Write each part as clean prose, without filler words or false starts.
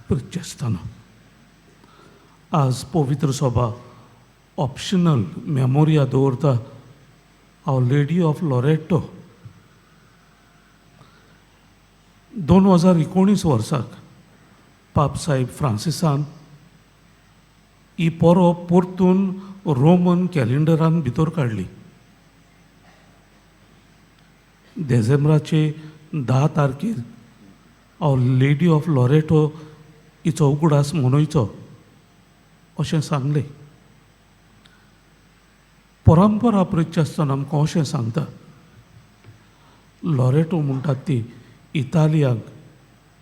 प्रिच्चेस्ताना, आज पवित्र सभा ऑप्शनल मेमोरिया दवरता our lady of Loreto. 2019 वर्साक पाप साहेब फ्रांसिसान ही परब परतून रोमन कॅलेंडरान भितर काडली. देझेंब्राचे 10 तारखेर our lady of Loreto हिचो उगडास मनयचो अशें सांगलें. परंपरा प्रिच्छ आसतना आमकां अशें सांगता, लॉरेटो म्हणटात ती इतालियांक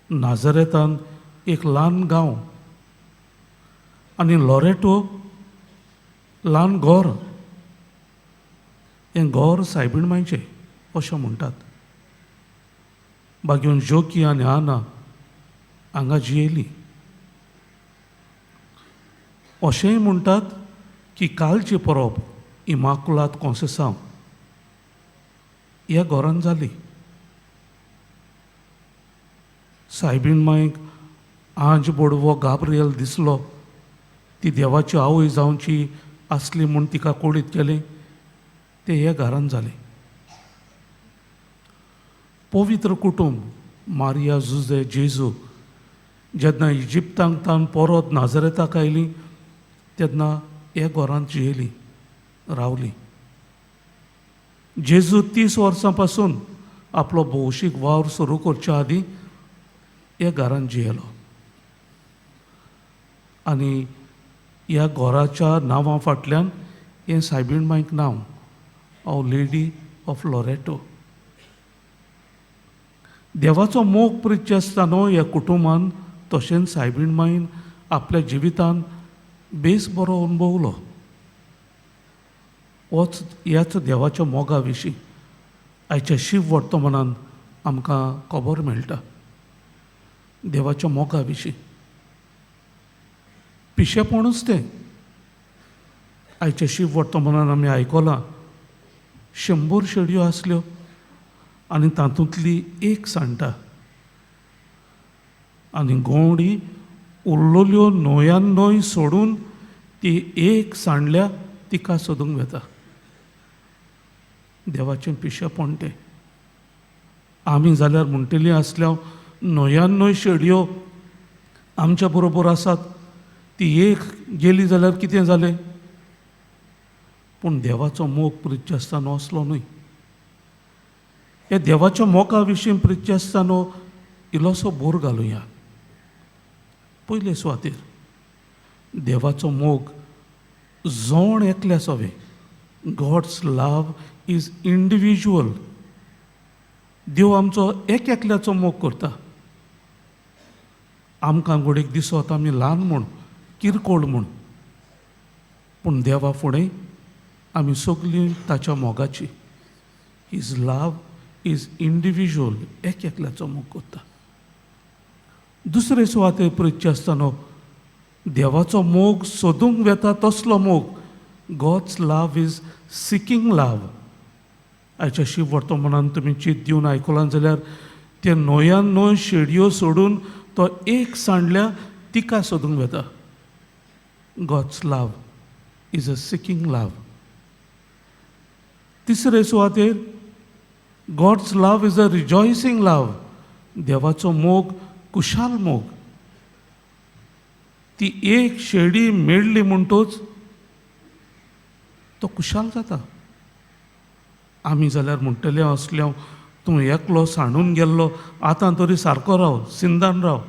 नाझरेतान एक ल्हान गांव आनी लॉरेटो ल्हान घर, हें घर सायबीण मांयचें अशें म्हणटात. बागेवन जोकी आनी आना हांगा जियेली. अशेंय म्हणटात की कालची परब इमाकुलात कोंसेसांव ह्या घरान जाली. सायबीण मांयक आंज बोडवो गाब्रियल दिसलो, ती देवाची आवय जावची आसली म्हूण तिका कोडीत केलें, तें ह्या घरान जालें. पवित्र कुटुंब मारिया जुजे जेजू जेन्ना इजिप्तांक तावन परत नाजरेताक आयली तेन्ना ह्या घरांत जियेली रावली. जेजू 30 वर्सां पासून आपलो भौशीक वावर सुरू करच्या आदीं ह्या घरांत जियेलो आनी ह्या घराच्या नांवा फाटल्यान हें सायबीण मांयक नांव our lady of Loreto. देवाचो मोग प्रिच्छ आसतना ह्या कुटुंबान तशेंच सायबीण मांयन आपल्या जिवितान बेस बरो अणभवलो. होच ह्याच देवाच्या मोगा विशीं आयच्या शिव वर्तमानान आमकां खबर मेळटा. देवाच्या मोगा विशीं पिशेपणूच तें. आयच्या शिव वर्तमानान आमी आयकलां 100 शेडयो आसल्यो आनी तातूंतली एक सांडटा आनी गवडी उरलेल्यो 99 सोडून ती एक सांडल्या तिका सोदूंक वता. देवाचें पिशेपण तें. आमी जाल्यार म्हणटली आसल्या 99 शेडयो आमच्या बरोबर आसात, ती एक गेली जाल्यार कितें जालें? पूण देवाचो मोग प्रिच्छ आसतना असलो न्हय. ह्या देवाच्या मोगा विशीं प्रिच्छ आसतना इल्लोसो बोर घालुया. पयले सुवातेर देवाचो मोग जोण एकल्या सोवे, गॉड्स लव is individual. देव आमचो एक एकल्याचो मोग करता. आमकां घोडेक दिसत आमी ल्हान म्हूण, किरकोळ म्हूण, पूण देवा फुडें आमी सगलीं ताच्या मोगाची. His love is individual, एक एकल्याचो मोग करता. दुसरे सुवातेर प्रिच्छ आसतना देवाचो मोग सोदूंक वेता तसलो मोग, God's love is seeking love. आयच्या शिव वर्तमानान तुमी चीत दिवन आयकलां जाल्यार ते 99 शेडयो सोडून तो एक सांडल्या तिका सोदूंक वेता. God's love is a seeking love. तिसरे सुवातेर God's love is a rejoicing love. देवाचो मोग कुशाल मोग. ती एक शेडी मेळ्ळी म्हणटूच तो कुशाल जाता. आमी जाल्यार म्हणटले असल्या तूं एकलो सांडून गेल्लो, आतां तरी सारको राव, सिंदान राव,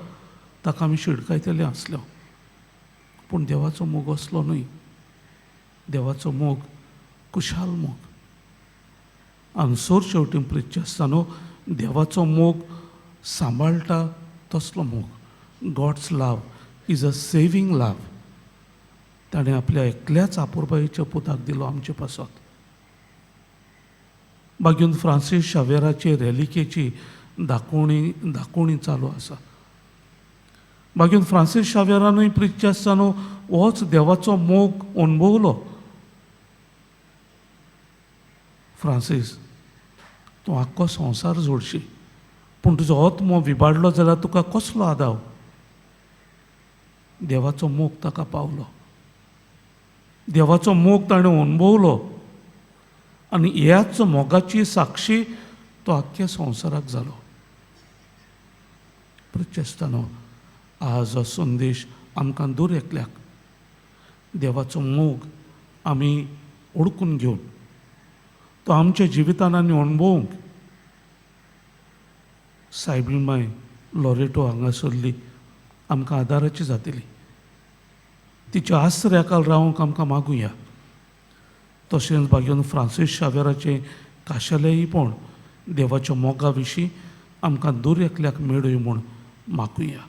ताका आमी शिडकायतले आसलो. पूण देवाचो मोग असलो न्हय. देवाचो मोग कुशाल मोग. आनी सोर शेवटी प्रिच्छ आसतना देवाचो मोग सांबाळटा तसलो मोग, God's love is a saving love. ताणें आपल्या एकल्याच आपुरबायेच्या पुताक दिलो आमचे पासत. बागेवन फ्रांसीस शावेराचे रेलिकेची दाखोवणी चालू आसा. बागेवन फ्रांसीस शावेरानूय प्रिच्छ आसतना होच देवाचो मोग अणभवलो. फ्रांसीस, तूं आख्खो संवसार जोडशी, पूण तुजो आत्मो विबाडलो जाल्यार तुका कसलो आदाव? देवाचो मोग ताका पावलो, देवाचो मोग ताणें अणभवलो आनी ह्याच मोगाची साक्षी तो आख्ख्या संवसाराक जालो. प्रचेस्तानो, आज हो संदेश आमकां दर एकल्याक देवाचो मोग आमी ओडकून घेवन तो आमच्या जिवितान आनी अणभवूंक सायबीण माय लॉरेटो हांगासरली आमकां आदाराची जातली. तिच्या आसऱ्याकाल रावंक आमकां मागुया. तशेंच भाग्यान फ्रांसीस शावेराचें खाशेलेंयपण देवाच्या मोगा विशीं आमकां दर एकल्याक मेळूय म्हूण मागुया.